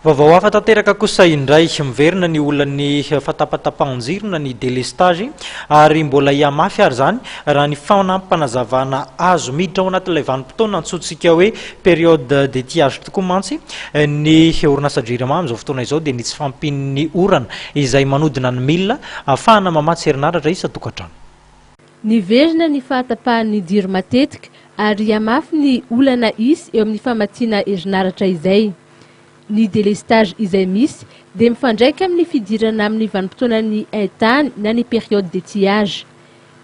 Vaovao hafa tanteraka kosa indray, miverina ny olan'ny fahatapatapahan-jiro na ny délestage ary mbola hihamafy ary izany raha ny fanampim-panazavana azo. Miditra ao anatin'ilay vanim-potoana antsointsika hoe période d'étiage tokoa mantsy ny orinasa Jirama amin'izao fotoana izao dia ny tsy fahampian'ny orana izay manodina ny milina ahafahana mamatsy herinaratra isan-tokantrano. Niverina ny fahatapahan'ny jiro matetika ary hihamafy ny olana hisy eo amin'ny famatsiana herinaratra izay. Ny délestage izay misy dia mifandraika amin'ny fidirana amin'ny vanim-potoanan'ny haintany na ny période d'étiage.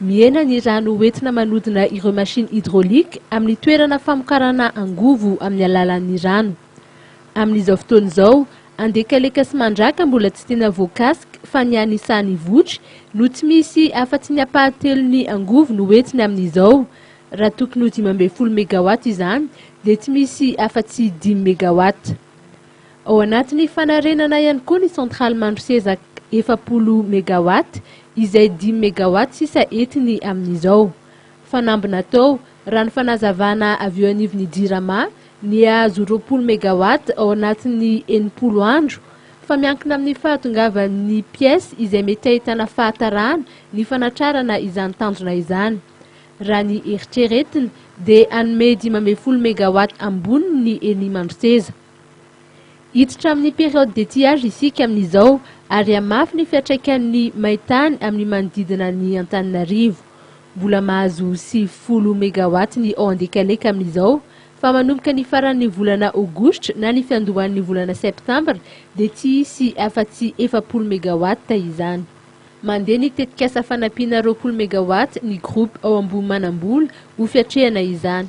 Mihena ny rano hoentina manodina ireo machine hydraulique amin'ny toerana famokarana angovo amin'ny alalan'ny rano. Amin'izao fotoana izao, Andekaleka sy Mandraka mbola tsy tena voakasika fa ny any Sahanivotry no tsy misy afa-tsy ny ampahatelon'ny angovo no hoentiny amin'izao. Raha tokony ho 15 megawatt izany dia tsy misy afa-tsy dimy megawatt. Ao anatin'ny fanarenana ihany koa ny centrale Mandroseza 40 megawatt izay dimy megawatt sisa entiny amin'izao. Fanamby natao, raha ny fanazavana avy eo anivon'ny Jirama, ny hahazo 20 megawatt ao anatin'ny 60 andro, fa miankina amin'ny fahatongavan'ny pièces izay mety ahitana fahatarana ny fanatrarana izany tanjona izany. Raha ny eritreretina dia hanome 15 megawatt amboniny ny eny Mandroseza. Hiditra amin'ny période d'étiage isika amin'izao ary hamafy ny fiantraikan'ny maintany amin'ny manodidina ny Antananarivo. Mbola mahazo 90 megawatt ny ao Andekaleka amin'izao fa manomboka ny faran'ny volana aogositra na ny fiandohan'ny volana septambra dia tsy hisy afa-tsy 40 megawatt izany. Mandeha ny tetikasa fanampiana 20 megawatt ny groupe ao Ambohimanambola ho fiatrehana izany.